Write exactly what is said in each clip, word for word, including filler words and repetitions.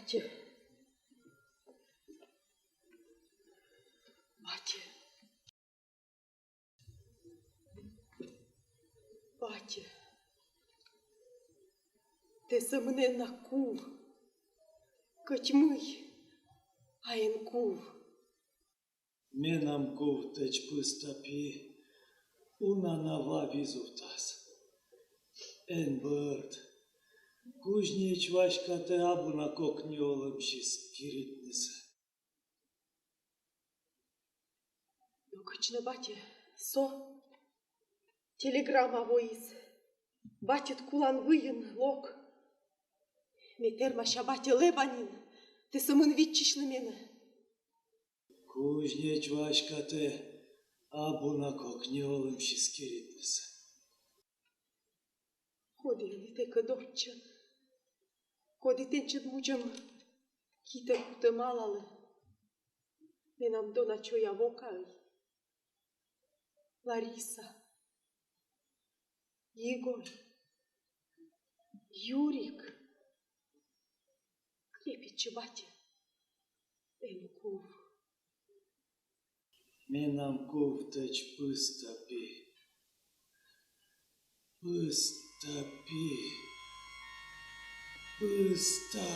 Батьӧ. Батьӧ. Батьӧ. Тэ сӧмын эн на кув. Кӧть мый, а эн кув. Менам кувтӧдз пӧста пи уна на ва визувтас. Эн бӧрд. Кузнеч Васькатӧ абу на кокни олӧмсьыс киритнысӧ. Но кыдз нӧ, батьӧ, со телеграмма воис. Батьыд кулан выйын лок. Ме тэрмася, батьӧ, лэба нин, тэ сӧмын виччысьлы менӧ. Кузнеч Васькатӧ абу на кокни олӧмсьыс киритнысӧ. Коді ӧні тэкӧд орччӧн, коді тэнсьыд мудзӧм китӧ-кутӧ малалӧ менам дона чоя-вокаӧй? Лариса, Игорь, Юрик. Крепитчы, батьӧ, эн кув. Менам кувтӧдз пӧста пи. Пӧста пи. Пӧста.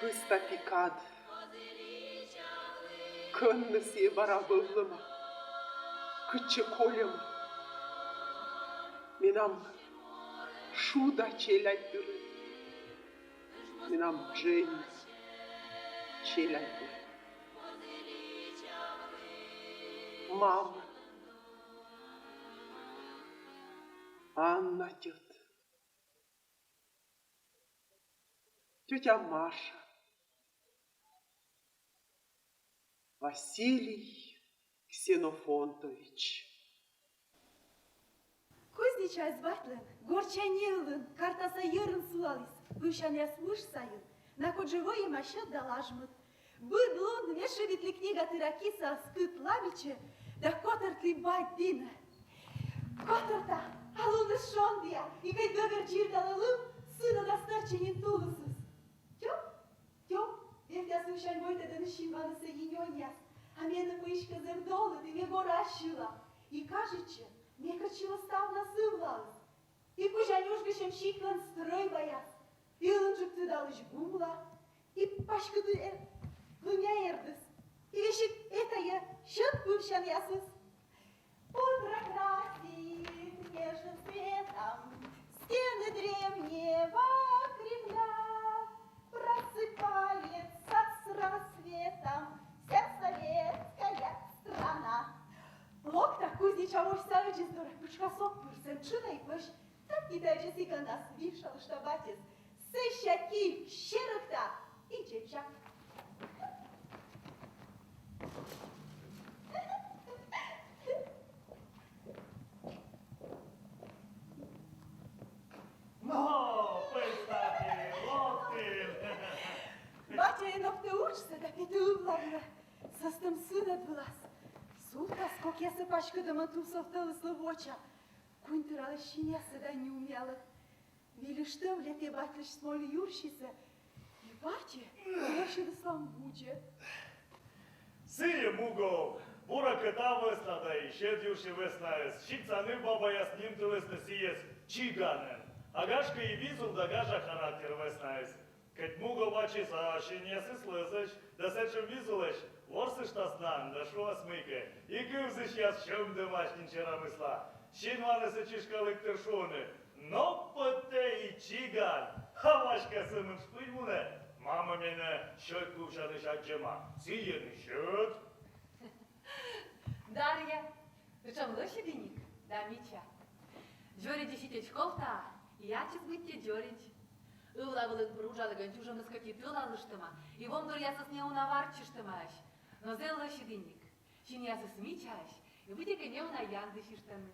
Пӧста пи кад. Кӧн нӧ сійӧ бара вӧвлӧма, кытчӧ кольӧма? Менам шуда челядьдырӧ, менам дженьыд челядьдырӧ. Мамӧ, Анна тьӧт, тётя Маша, Василий Ксенофонтович. Кузнечӧй батьлӧн гортса неылын картаса йӧрын сулаліс, пывсянъяс мыш сайын, накодь вӧйӧма сьӧд да лажмыд. Быд лун мешӧ витлі книга тыра кисас кыт лабичӧ да котӧртлі бать дінӧ. Котӧрта, а луныс шондіа, и кӧть дӧвер дзирдалӧ лым, сынӧдас тӧрччӧ нин тулысыс. Тёп, тёп, вевтъяс ывсянь войтӧдӧны синванысӧ йи нёньяс, а меным мыськӧ зэв долыд, и ме гораа сьыла. И кажитчӧ, мекӧд сьылӧ ставнас ывлаыс. И кузя нюжгысьӧм сиктлӧн стрӧйбаяс, и ылынджык тыдалысь гумла, и паськыд э-, лымъя эрдыс, и весиг этайӧ сьӧд пывсянъясыс. Утро красит нежным светом стены древнего Кремля. Просыпается с рассветом вся советская страна. Локта кузнеча восьса ӧдзӧс дорӧ, пытшкас ог пыр, сэм тшына и пӧсь. Тадзи тайӧ ӧдзӧс и кандас, висьталышта батьыс. Сэсся киль серӧкта и Чепчак. Но, представь, вот ты! Батя, эн ог тэ уджсӧ да петӧ ывла вылӧ. Сӧстӧм сынӧд вылас. Сувтас кокъясӧ паськӧдӧмӧн тувсов тӧлыслы воча. Куинь тыралысь синъяссӧ да нюмъялӧ. Вильыштӧм летӧ батьлысь смоль юрсисӧ. И батьӧ лӧсьыдыслам будзӧ. Сійӧ мугов, буракӧ, та вӧсна да и сьӧд юрси вӧснаыс. Сиктса нывбабаяс нимтылісны сійӧс Чиганӧн. А гашкӧ, и визув да гажа характер вӧснаыс. Кӧть мугов ачыс, а синъясыс лӧзӧсь, да сэтшӧм визувлысь ворсыштас на да шуас мыйкӧ, и кывзысьяс сьӧмдӧмаӧсь нин серамысла. Синванысӧ чишкалігтыр шуӧны: «Но пӧ тэ и Чиган! А Васька сӧмын шпынь мунӧ, мамӧ менӧ сьӧд кувсянысь аддзӧма, сійӧн и сьӧд». Дарья, сэтшӧм лӧсьыдіник да мича. Дзоридзысь ичӧтик ковтӧ, и ачыс быттьӧ дзоридз. Ывла вылын пыр уджалігӧн чужӧмыс кӧть и тӧлалыштӧма, и вондоръясыс неуна варччыштӧмаӧсь. Но зэв лӧсьыдіник. Синъясыс мичаӧсь, и быттьӧкӧ неуна яндысьыштӧны.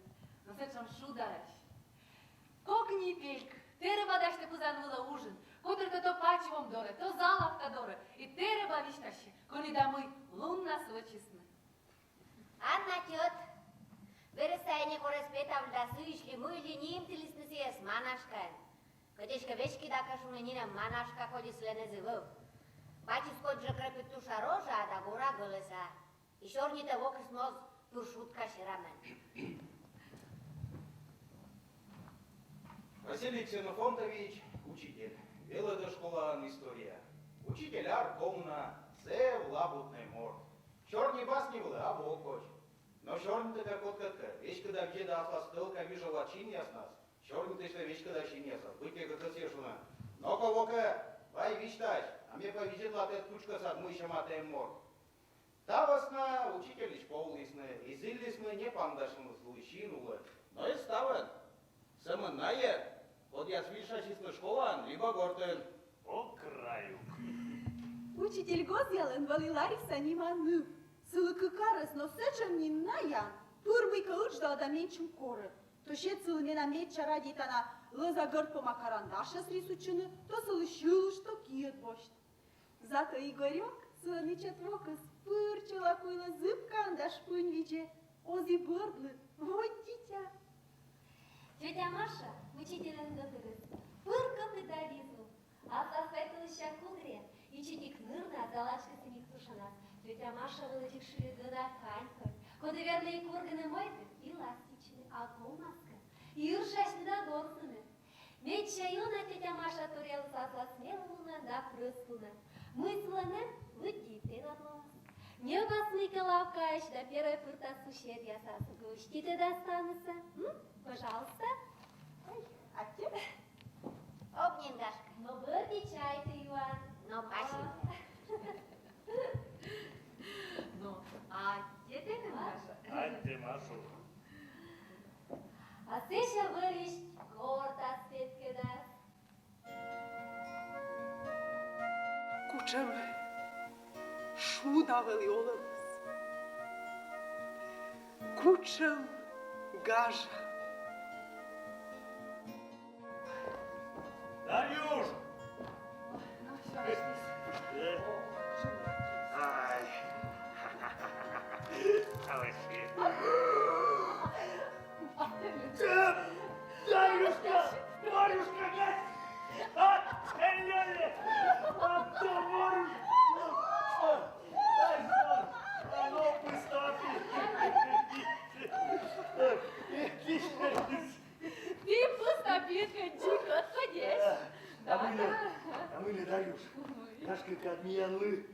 Но сэтшӧм шудаӧсь. Кокни пельк тэрыба дасьтӧ пызан вылӧ уджын, котӧртӧ то пач вом дорӧ, то залавка дорӧ, и тэрыба висьтасьӧ, кӧні да мый луннас вӧчисны. Анна тьӧт. Верӧс сайӧ некор эз петавлы да сыысь ли мый ли нимтылісны сійӧс Манашкаӧн. Кӧть эськӧ веськыда кӧ шуны, нинӧм Манашка коді сылӧн эз и вӧв. Бачыс кодь жӧ крӧпит туша рожа да гора гӧлӧса. И сёрнитӧ вокыс моз пыр шутка серамӧн. Василий Ксенофонтович, учитель. Велӧдӧ школаын история. Учитель ар ков на, зэв лабутнӧй морт. Сёрни-басни вылӧ абу окоч. Но сёрнитӧ кӧ кодкӧд кӧ, веськыда видзӧдӧ аслас тӧлка виж-олад синъяснас, сёрнитыштӧ веськыда синъясас, быттьӧкӧ кӧсйӧ шуны: «Но-ко, вокӧ, вай висьтась, а ме пӧ видзӧдла тэд кучкӧсад, мый сьӧма тэ эм морт». Та вӧсна учительысь повлісны, и зіллісны не паныдасьлыны сылы син улӧ. Но эз ставӧн. Сӧмын найӧ, кодъяс висьтасисны школаын либӧ гортын. О, краюк! Учитель гозъялӧн вӧлі Лариса нима ныв. Сылы кык арӧс, но сэтшӧм нин наян. Пыр мыйкӧ ыджда да менсьым корӧ. То сет сылы менам медся радейтана лӧза гӧрд помъя карандашӧс рисуйтчыны, то сылы сьылышт, то киӧд босьт. Зато Игорёк, сылӧн ичӧт вокыс, пыр чӧла куйлӧ зыбкаӧн да шпынь видзӧ, оз и бӧрдлы, водз дитя. Тётя Маша, учительӧн дӧдырыс, пыр кӧпыда визув. Аслас петылысь кудре ичӧтик ныр на залачкысӧ ник тушанас. Тётя Маша вӧлі дзик шыльыд гӧна ткань кӧть, коді вермӧ и кургыны мойдӧ, и ластитчыны, а ковмас кӧ, и ыршасьны да горзыны. Медся ёна тётя Маша торъяліс аслас мелі лунӧн да прӧст лунӧн. Мый сылӧн эм, лыддьӧ и тэнад лоас. Ньӧбас мыйкӧ лавкаысь да первой пыртас суседъясас гӧститӧ да ставнысӧ. М? Пожалуйста. Ой, аттьӧ. Ог нин, гашкӧ. Но бӧрти чайтӧ юан. Но пасибӧ. Но аттьӧ тэнӧ, Маша. Аттьӧ, Маша. А сэсся вӧлісь гортас петкӧдас. Кутшӧм шуда вӧлі олӧмыс. Кутшӧм гажа. Дарюш! Ай. Алексей. Дарюшка! Дарюшка! Ай, ай, ай! А, Дарюшка! Ай, ай, ай, ну, представь! Ті пӧ став петӧ дзик ӧтпӧдьӧсь. А мыйла, а мыйла, Дарюш, гашкӧ, кад миянлы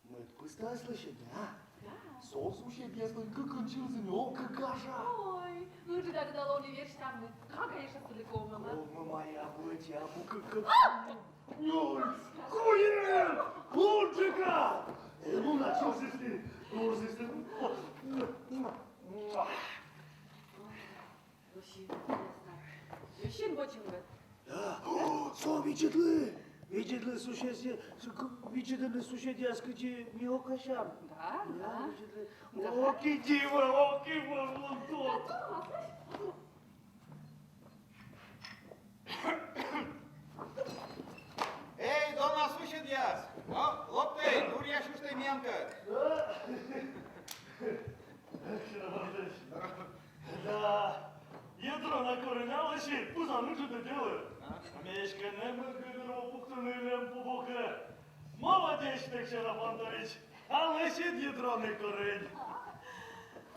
мӧд пыстаыс лӧсьӧдны, а? Да. Со суседъяслӧн кыкӧн сьылзыны, ок, гажа. Ой, ыджыд да ловны верстямны, кага ещӧ сылы ковмӧма. Ковмӧма, я, быттьӧ, абу кык. Ой, куим! Лунджыка! Лунӧ чӧвзисны, чӧвзисны. Вӧчим, вӧчим вӧчӧмӧн. Да. О, со видзӧдлы! Видзӧдлы, суседъяс, видзӧдлы, суседъяс, кыдзи ми окасям. Да, да. Видзӧдлы. Да. Ок и дива, ок и вон тот. Эй, дома суседъяс! О, локтӧй, нуръясьыштӧй миянкӧд. Да. Ядрёна корӧня, лӧсьыд, пузан ыджыд делӧ. А? А ме эськӧ нэмыд гӧгӧрво пуктыны льӧм пу бокӧ. Молодеч тэ, Ксенофонтович, а лӧсьыд ядрёнӧй корӧнь.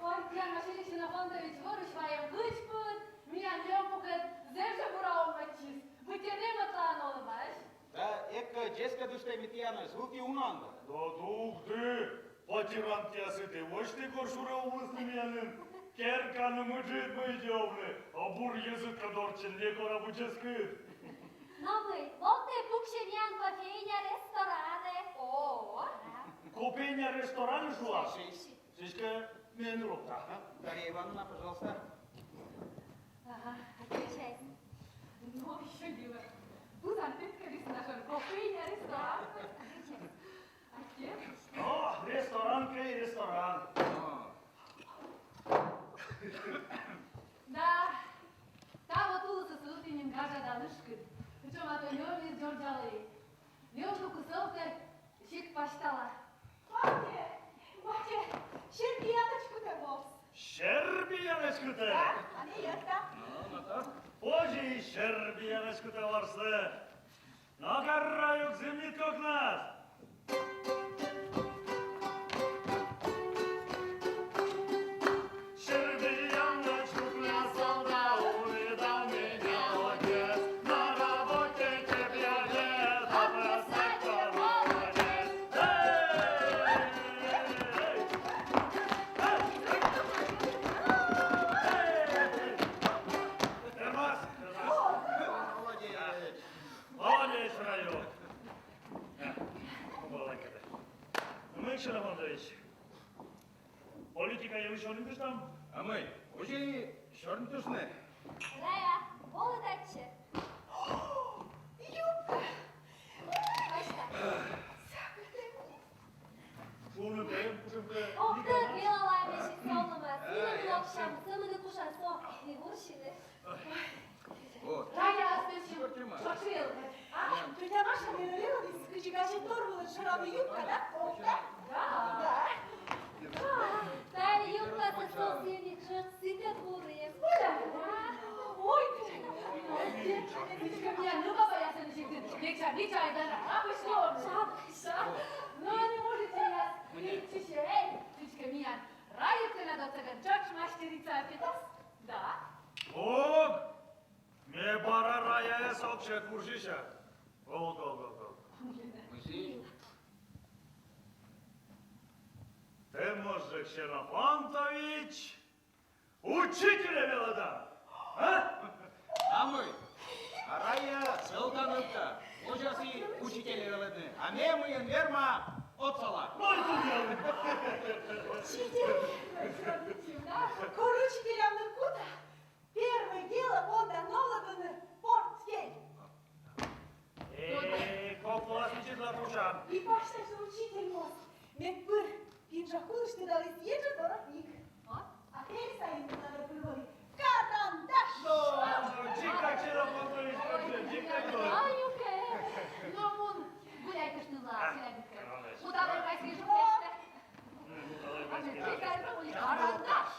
Ой, Ян Васильевич Ксенофонтович, вӧрысь вайӧм гыдпыд, миян льӧм пукӧд зэв жӧ бура овмӧдчис, быттьӧ нэмӧдлаын олӧмаӧсь. Да эк кӧ дзескӧдыштӧй ми тіянӧс, вывті унаӧн да. Да дугды, квартирантъясыд и восьті кор сюрӧ овлысны миянын. Керканым ыджыд, мый ӧдйӧ овны, а бур йӧзыдкӧд орччӧн некор абу дзескыд. Но мый, локтӧй пуксьы миян кофейня-ресторанӧ. О. Кофейня-ресторан, шуа? Сідзкӧ, меным рок. Ага. Дарья Ивановна, пожалуйста. Ага, отвечай. Ну, ещё дело. Пузан петкӧдіс нашӧн кофейня, ресторан. Отвечай. О, ресторан кӧ и ресторан. Да. Таво тулысӧ сылы тэнӧ гажа да лышкыд. Причём а то нёрниыс дзордзалӧ. Нёрниыс кусӧвтӧ сикт пасьтала. Батьӧ, батьӧ, сербиянӧсь кутӧ ворс. Сербиянӧсь кутӧ? Да, а ме йӧрта. Ну, ну так. Позьӧ и сербиянӧсь кутӧ ворсны. Но карӧй юк, зымнит кокнас. Молодеч, Раю. Мый, Ксенофонтович, политикаӧ сёрнитыштам? А мый, кыдзи сёрнитыштны? Рая, волы татчӧ. Юбка! Ой, Васька! Шуны пӧ, шуны пӧ. Ок, тӧд велалаймысь солнымас. Нинӧм локсям, сӧмын куша со, и вурсьыны. Вот. Рая, а зачем? Чёрт, Рима. Чёрт, Рима. А? Тётя Маша миянлы велӧдіс, кыдзи газетдор вылын шӧралны юбка, да? Да. Да. Тайӧ юбкасӧ со сійӧ жӧ сыкӧд вурис. Да. Ой, тьфу. Миян нывбабаясӧн сиктын лэчча, лэчча, да, да, а вы что? Шапка, шапка. Ну, не можете нас. Мыйӧн? Видите, эй, тычка миян. Рая тэнад отсӧгӧн тшӧтш мастерица петас. Да. Ог! Ме бара Раяӧс ог сет вурсьыся. Ог, ог, ог, ог. Мый сідз? Тэ, может, Ксенофонтович, учительӧ велӧдан, а? А мый? А Рая сӧлтан ӧбта. Позяс и учительӧ велӧдны. А ме мыйӧн верма, отсала. Ой, тудъялы. Учитель, да? Кор учительӧн кута, первое дело понда новлӧдны портфель. Э, кок волас учитель лоӧ кутшӧм. И пасьтаысь учитель моз. Мед пыр пинжак улысь тыдаліс еджыд воротник. А? А пельсаин надо было карандаш. Но, дзик так, Ксенофонтович, дзик так. Но мун гуляйтыштны лоӧ, а, гуляйтыштны. Муталӧй вайскӧй жук лэсьтӧ. Карандаш.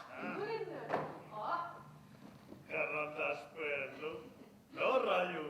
О. Карандаш пӧ, ну, но, Раю.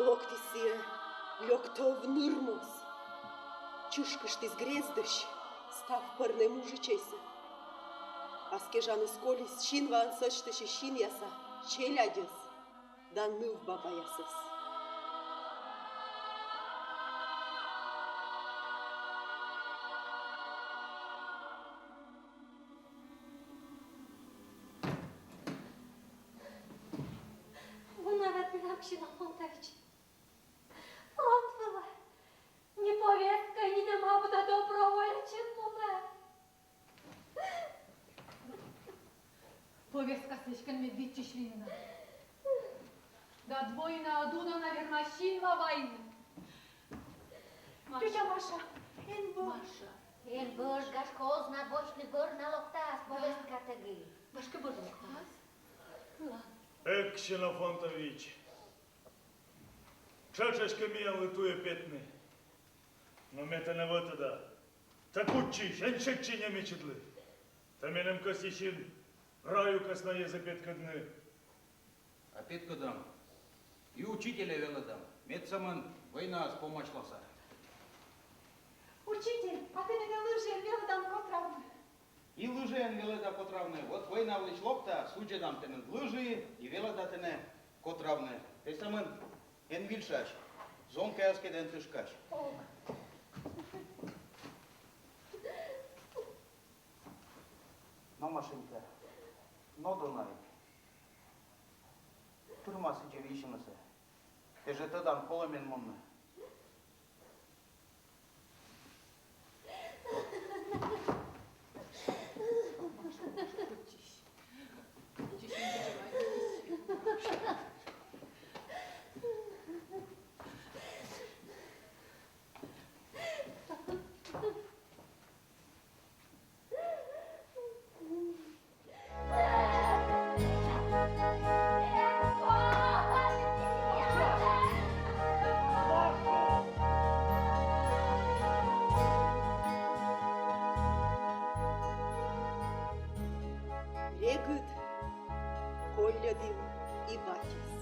Локтіс сійӧ лёктов ныр моз, чышкыштіс грездысь став пӧрнӧй мужичӧйсӧ. Ас кежаныс колис синваын сӧсьтысьӧ синъяса челядьӧс да нывбабаясӧс. Вунӧ ветлі, Ксенофонт Ильич. Фронт вылӧ. Ни повестка, ни нинӧм абу да доброволечӧн мунӧ. Повесткасӧ эськӧ мед виччысьлін на. Да война ӧд уна на вермас синва вайны. Тётя Маша, эн бӧ... Маша. Эн бӧж, гашкӧ, оз на босьтны, бӧр на локтас повесткатӧгыд. Гашкӧ, бӧр локтас. Эг, Ксенофонт Ильич. Тшӧтш эськӧ миянлы туйӧ петны. Но ме тэнӧ вӧтӧда. Тэ кутчысь, эн сетчы немецыдлы. Тэ меным кӧсйысин раюкӧс на йӧзӧ петкӧдны. А петкӧдам. И учительӧ велӧдам. Мед сӧмын войнаыс помасьласа. Учитель, а тэ менӧ лыжиӧн велӧдан котравны? И лыжиӧн велӧда котравны. Вот война вылысь локта, судзӧдам тэныд лыжи и велӧда тэнӧ котравны. Тэ сӧмын эн вильшась, зонкаяскӧд эн тышкась. Ок. Но, Машенька, но, донай. Тырмас ичӧт висьӧмсӧ. Тэ жӧ тӧдан, колӧ мен мунны. Регыд колльӧдім и батьӧс.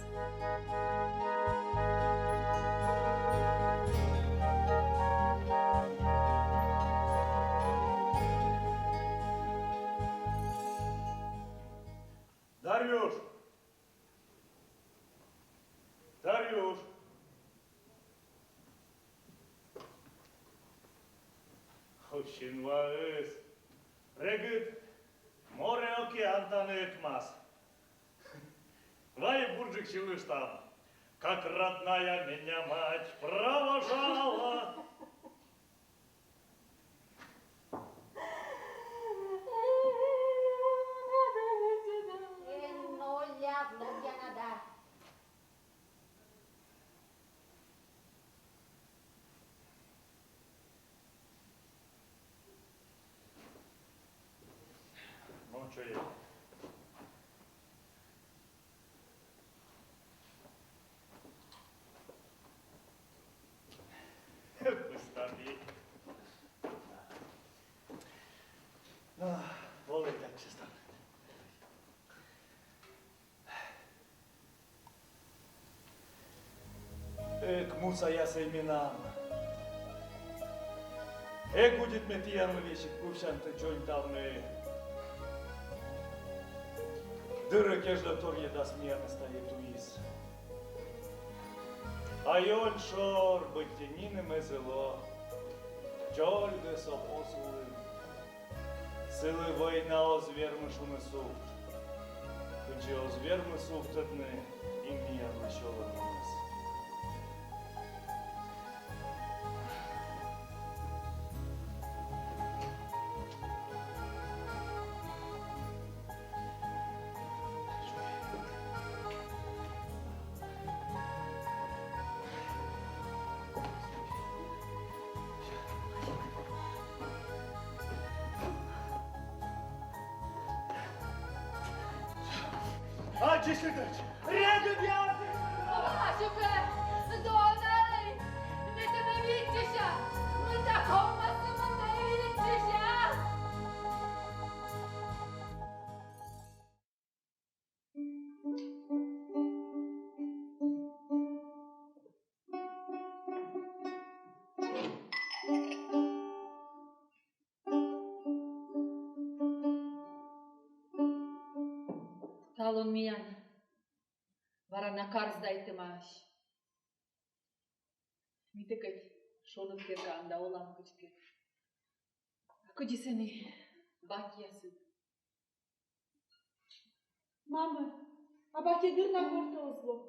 Дарюш! Дарюш! О, синваыс! Регыд море, океан тані ӧкмас. Вай бурджык сьылыштам: «Как родная меня мать провожала». Эн нолля, нолля надо. Ну, чё я? Пусть там и... А, волей так честно. Эх, мусаясӧй менам! Эг удит ме тіянлы весиг пывсянтӧ дзоньтавны. Дыр кежлӧ торйӧдас миянӧс тайӧ туйыс. А ёнь шор быттьӧ нинӧм эз и ло. Дзольгӧ со оз улын. Сылы война оз вермы шуны сувт. Кыдзи оз вермы сувтӧдны и миянлысь олӧмыныс. Аддзысьлытӧдз! Регыд я! Васюкӧ, донай! Ме тэнӧ виччыся! Мыйта ковмас, мыйта виччыся! Талун миян, вара на кар сдайтӧмаӧсь. Ми тэкӧд шоныд керкаын да олам кыдзкӧ. А кыдзи сэні батьясыд? Мамӧ, а батьӧ дыр на гортӧ оз лок.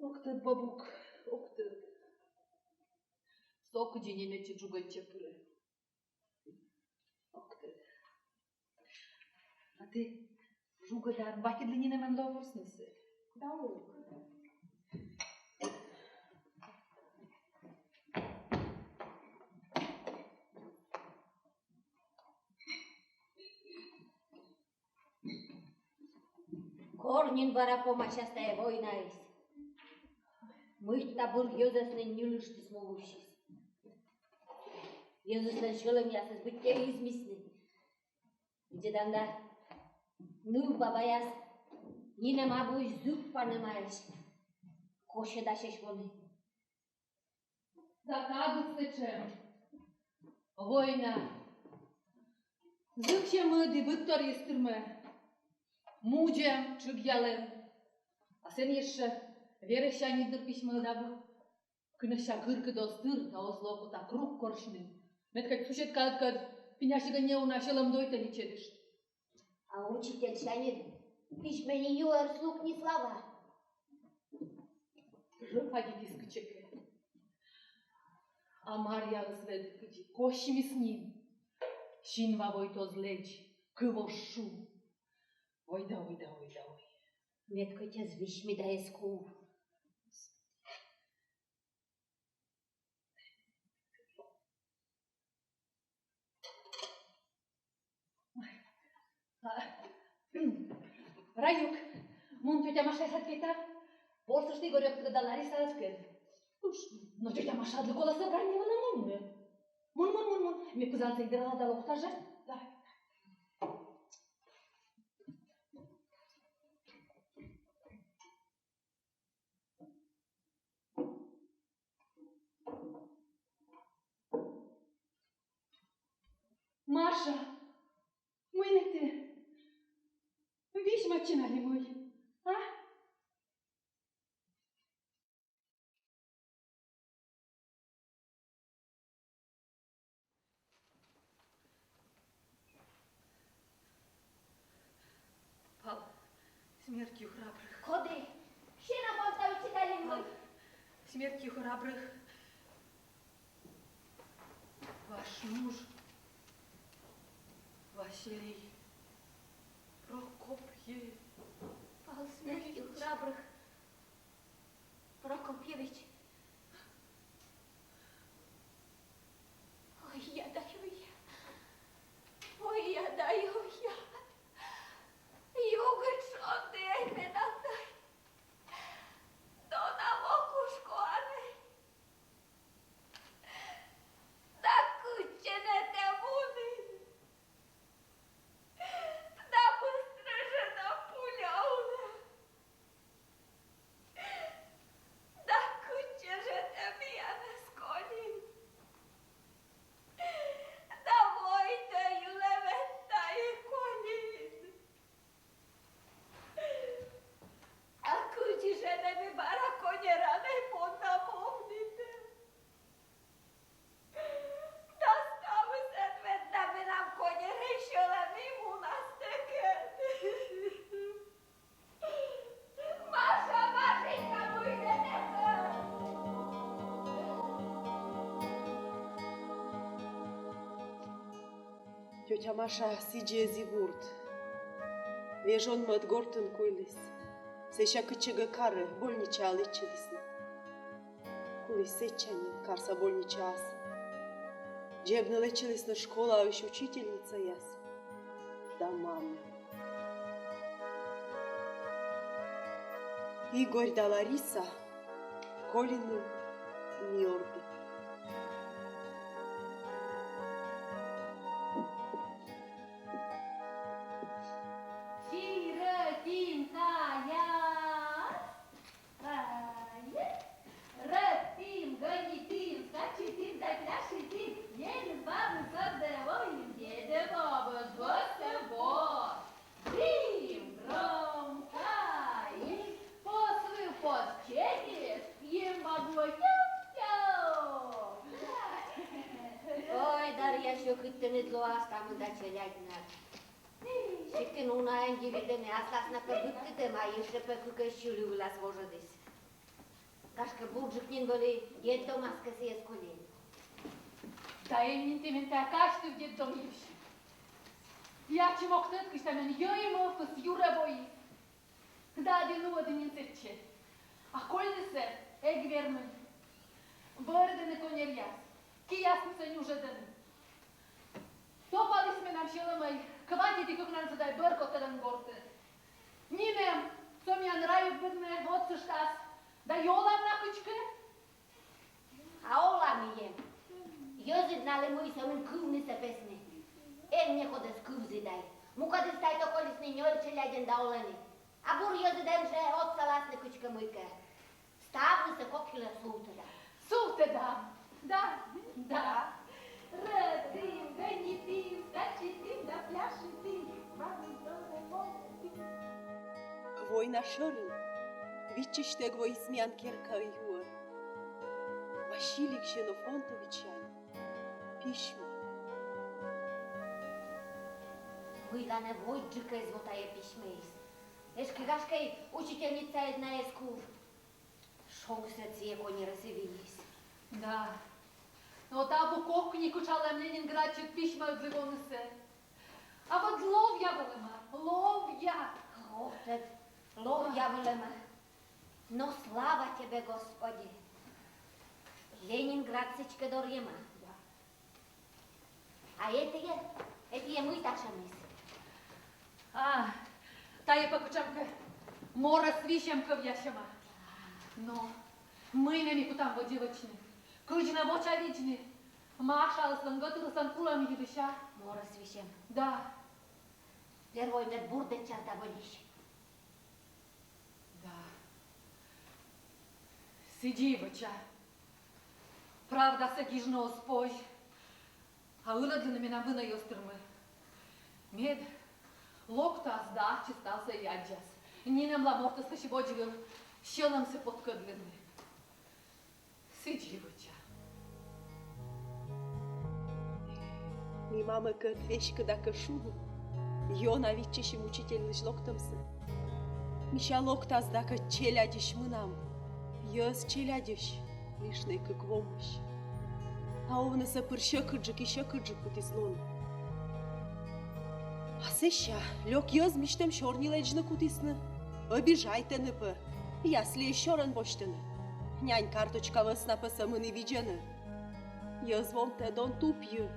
Ог тӧд, бабук, ог тӧд. Со кыдзи немецӧ джугӧдчӧ пырӧ. Ог тӧд. А тэ жугӧдан, батьыдлы нинӧмӧн лоӧ ворснысӧ? Да ог. Кор нин бара помасяс тайӧ войнаыс? Мыйта бур йӧзӧс нин ньылыштіс, мугыштіс. Йӧзыслӧн сьӧлӧмъясыс быттьӧ измисны. Видзӧдан да, нывбабаяс нинӧм абуысь зывпанӧмаӧсь, косьӧдасьӧсь воны. Да кадыс сэтшӧм. Война. Зыксьӧ мӧд и быдторйыс тырмӧ. Мудзӧм, тшыгъялӧм. А сэн ещӧ верӧсяньыд дыр письмӧ ӧд абу. Кынӧсся гыркыд оз тыр да оз ло окота круг корсьны. Мед кӧть суседкаыдкӧд пинясигӧн неуна сьӧлӧмдойтӧ личӧдыш. А учительсяньыд письмӧ ни юӧр слуг, ни слава. Рӧпадитіс кытчӧкӧ. А Марьяыс ведь кыдзи косьмис нин. Синва войтӧ оз лэдз, кыв оз шу. Ой да ой да ой да ой. Мед кӧть эз висьмы да эз кув. А, Раюк, мун тётя Машаыслы кӧ, ворсышт Игорёвкӧд да Ларисаыскӧд. Уж, но тётя Машаыдлы колӧ собрание вылӧ мунны. Мун, мун, мун, мун. Ме пызан сэк дӧрала да локта жӧ. Да. Маша, мый нӧ тэ? Висьмӧдчин али мый? А? Пал, смертью храбрых. Коді? Синӧ понтӧ виччысьӧ али мый? Пал, смертью храбрых. Ваш муж, Василий Прокопьевич. Пал, смертью храбрых. Прокопьевич. Ой, я да ой, я. Ой, я да ой, я. Югыд шонді ӧй менам тай. Дона во кушкуа нӧ. Да кытчӧ нӧ тэ мунін? Да быстро жӧ на пуля уна. Да кытчӧ жӧ тэ миянӧс колин? Да войтӧ йылӧ мед тайӧ колин. А кыдзи жӧ нӧ ми бара коньӧранӧй понда мунім? Да ставыс ӧд ведь да менам коньӧрӧй сьӧлӧм и мунас тэкӧд. Маша, Машенька, мый нӧ тэкӧд? Тётя Маша сідзи эз и вурд. Вежон мӧд гортын куйліс. Сэсся кытчӧкӧ карӧ, больничаӧ лэччылісны. Куліс сэтчаньыс карса больничаас. Дзебны лэччылісны школаысь учительницаяс да мамӧ. Игорь да Лариса колины ми ордын. Сиротинкаяс. Ай, рыпим, гонитим, скачитим да пляшитим. Едем бабы с гордой, дедом бабы с гостем. Сьӧкыд тэныд лоас, та мында челядьнад. Сиктын унаӧн йылыд эм, аслас на пӧ быдтыд эм, а ещӧ пӧ кыкӧс сьылі вылас вожӧдіс. Гашкӧ, бурджык нин вӧлі детдомас кӧ сійӧс колин. Да эн нин тэ менам тайӧ казьтыв детдом йывсьыд. Ачым ог тӧд, кыдз тай мен йӧй мӧвпыс юрӧ воис. Да ӧд и нуӧдны нин сэтчӧ. А кольнысӧ эг вермы. Бӧрдӧны коньӧръяс, кияснысӧ нюжӧдӧны. Топаліс менам сьӧлӧмӧй, кватит и кыкнансӧ тай бӧр коттӧдан гортӧ. Нинӧм со миян райӧ быдмӧ отсыштас, да и олам на кыдзкӧ. А олам и эм. Йӧзыд налы мый сӧмын кывнысӧ песны. Эн некодӧс кывзы тай. Мукӧдыс тай то колисны нёль челядьӧн да олӧны. А бур йӧзыд эн жӧ отсаласны кыдзкӧ мыйкӧ. Ставнысӧ кок йылӧ сувтӧда. Сувтӧда. Да, да. Рӧдим, гӧнитім, скачитім да пляшитім. Война шӧрын виччысьтӧг воис миян керкаын юӧр. Василий Ксенофонтовичлань письмӧ. Мыйла нӧ водзджык эз во тайӧ письмӧыс? Эськӧ, гашкӧ, учительницаыд на эз куж. Шогсӧ сійӧ коньӧрӧс и вилис. Да. Но та бу кокни кутшӧм Ленинградсьыд письмӧыдлы вонысӧ. А вот ловъя вӧлӧма, ловъя. Ох, тӧд, ловъя вӧлӧма. Но слава тебе, Господи. Ленинград сідзкӧ дорйӧма. Да. А этійӧ, этійӧ мый татшӧмыс? А, тайӧ пӧ кутшӧмкӧ морӧс висьӧм кывъясьӧма. Но мый нӧ ми кутам водзӧ вӧчны? Кыдз нӧ вочавидзны? Машаыслӧн гӧтырыслӧн кулӧм йылысь, а? Морӧс висьӧм. Да. Первой мед бурдӧдчас да вӧлись. Да. Сідзи вӧча. Правдасӧ гижны оз позь. А ылӧдлыны менам вынӧй оз тырмы. Мед локтас да ачыс ставсӧ аддзас. Нинӧмла мортыслысь водзвыв сьӧлӧмсӧ поткӧдлыны. Сідзи вӧча. Ми мамӧкӧд веськыда кӧ шуны, ёна виччысим учительлысь локтӧмсӧ. Мися, локтас да кӧ челядьысь мынам, йӧз челядьысь, лишнӧй кык вомысь. А овнысӧ пыр сьӧкыдджык и сьӧкыдджык кутіс лоны. А сэсся лёк йӧз мисьтӧм сёрни лэдзны кутісны, обижайтӧны пӧ, яслиысь сёрӧн босьтӧны. Нянь карточка вӧсна пӧ сӧмын и видзӧны. Йӧз вомтӧ дон тупйы.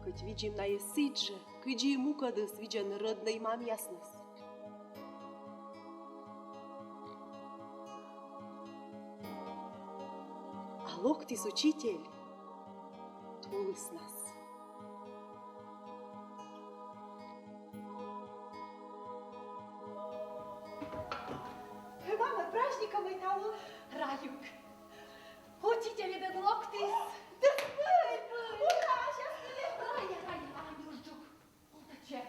Кӧть видзим найӧс сідзжӧ, кыдзи мукӧдыс видзӧны рӧднӧй мамъясныс. А локтіс учитель тулыснас. Мама, праздникӧн талун! Раюк! Учительыд ӧд локтіс! Ура! Щас! Рая, Рая, Анюшджык! Олтӧдчы!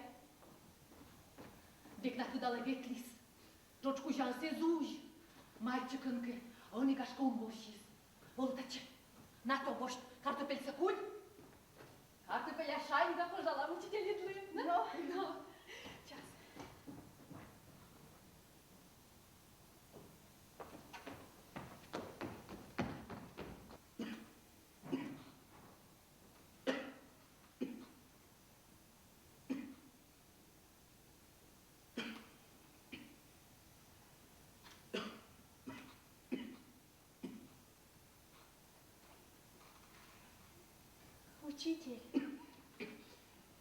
Век на тыдалӧ ветліс. Джодж кузяыс эз узь. Майтчыкӧн кӧ, ӧні, гашкӧ, унмовсис. Олтӧдчы. На то, босьт картупельсӧ куль. Картупеля шаньга пӧжалам учительыдлы. Но, но. Час. Учитель.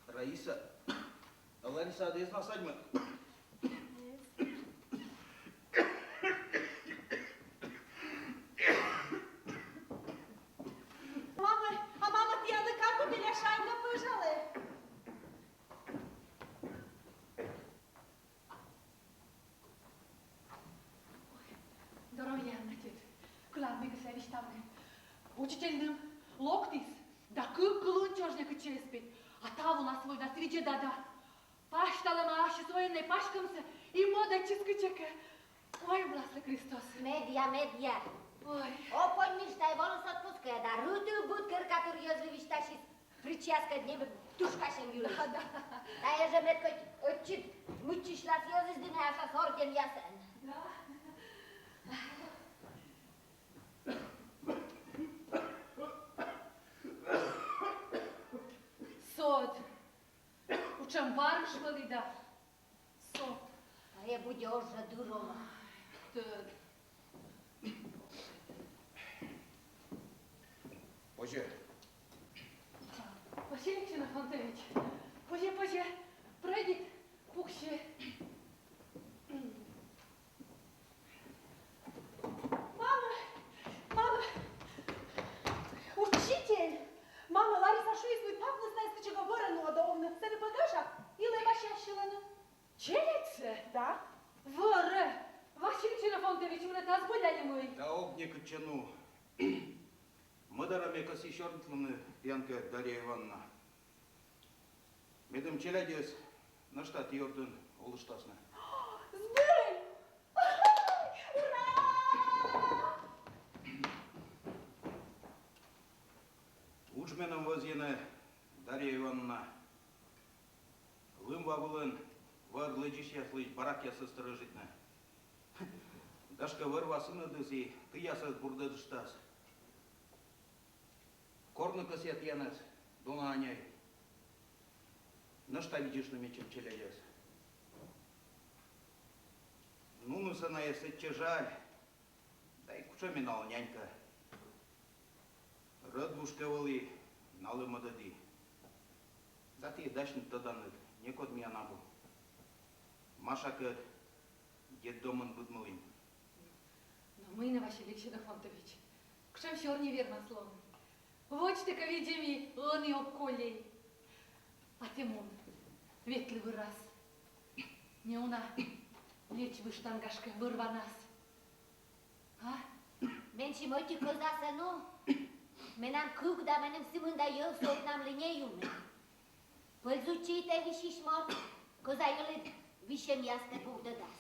Раиса, а Лариса эз на садьмы? Эз. Мама, а мама тіянлы картупеля шаньга пӧжалӧ. Ой, здоровья, Анна, тьӧть. Кӧлан мыйкӧсӧ висьтавны. Учительным локтіс, да кык кылын чӧж некытчӧ эз пет. А таво на сійӧс видзӧда да. Пасьталӧма ассьыс военнӧй паськӧмсӧ и мӧдӧдчис кытчӧкӧ. Ой, братцы Христос. Медъя, медъя. Ой. Опонь Миштай воліс отпускӧ да рытыв быд керкатыр йӧзлы висьтасис. Притчаяскӧд небӧг тушкасьӧм юлысь. Да, да. Тайӧ жӧ мед кӧть ӧтчыд мыччысьлас йӧзыс дінӧ асьныс орденъясӧн. Да. Сод. Кутшӧм варыш вӧлі да. Со. А я будь уже дурова. Тӧд. Позьӧ. Василий Ксенофонтович, позьӧ, позьӧ, пройдит, пуксьы. Мамӧ, мамӧ, учитель! Мамӧ, Лариса шуис, мый папныс найӧс кытчӧкӧ вӧрӧ нуӧдӧ овны. Сэні пӧ гажа, и лэбасьясьлӧны. Челядьсӧ? Да. Вӧрӧ. Василий Ксенофонтович, мунӧ тадз бӧрын али мый? Да ог некытчӧ ну. Мӧдарӧ ме кӧсйи сёрнитлыны тіянкӧд, Дарья Ивановна. Медым челядьыс нӧшта ті ордын олыштасны. Збыль! Ура! Удж меным вӧзйыны, Дарья Ивановна. Лым ва вылын вӧр лэдзысьяслысь баракъяссӧ сторожитны. Гашкӧ, вӧр-ва сынӧдыс и тыясӧс бурдӧдыштас. Корны кӧсъя тіянӧс, дона аняй. Нӧшта видзыштны медчӧм челядьӧс. Нунысӧ найӧс сэтчӧ жаль. Да и кутшӧм ме налы нянька. Рӧдвуж кӧ вӧлі, налы мӧдӧді. Да ті дасьныд тӧданныд, некод миян абу. Машакӧд детдомын быдмылім. Но мый нӧ, Василий Ксенофонтович, кутшӧм сёрни вермас лоны. Водзті кӧ видзӧ, ми ӧні ог колльӧй. А тэ мун, ветлы вӧрас. Ме уна лэдз выжтан, гашкӧ, вӧр-ванас. А? Менсьым ӧти кӧзасӧ но. Менам кык да меным сы мында йӧз, сӧмын налы не юны. Пӧльзуйтчы тэ, висьысь морт, кӧза йӧлыд висьӧмъястӧ бурдӧдас.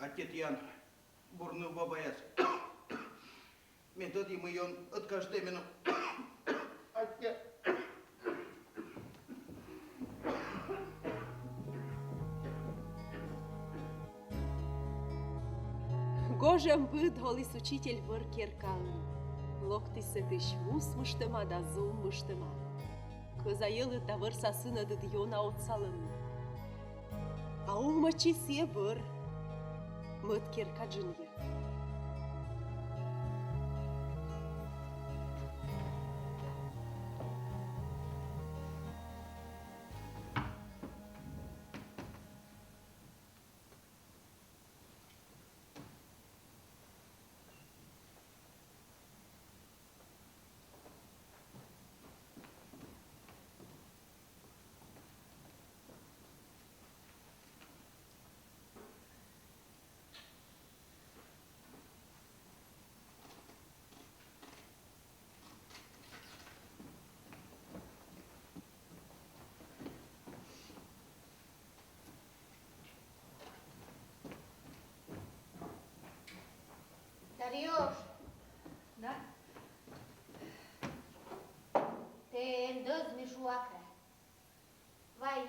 Аттьӧ тіян, бур нывбабаяс. Ме тӧді, мый он ӧткажитӧй меным. Аттьӧ. Гожӧмбыд оліс учитель вӧр керкаын. Локтіс сэтысь мусмыштӧма да зуммыштӧма. Кӧза йӧлыд да вӧрса сынӧдыд ёна отсалӧны. А овмӧдчис сійӧ бӧр мӧд керка джынйӧ. Дарьёш! Да? Тэ эн дӧзмы шуакӧ. Вай,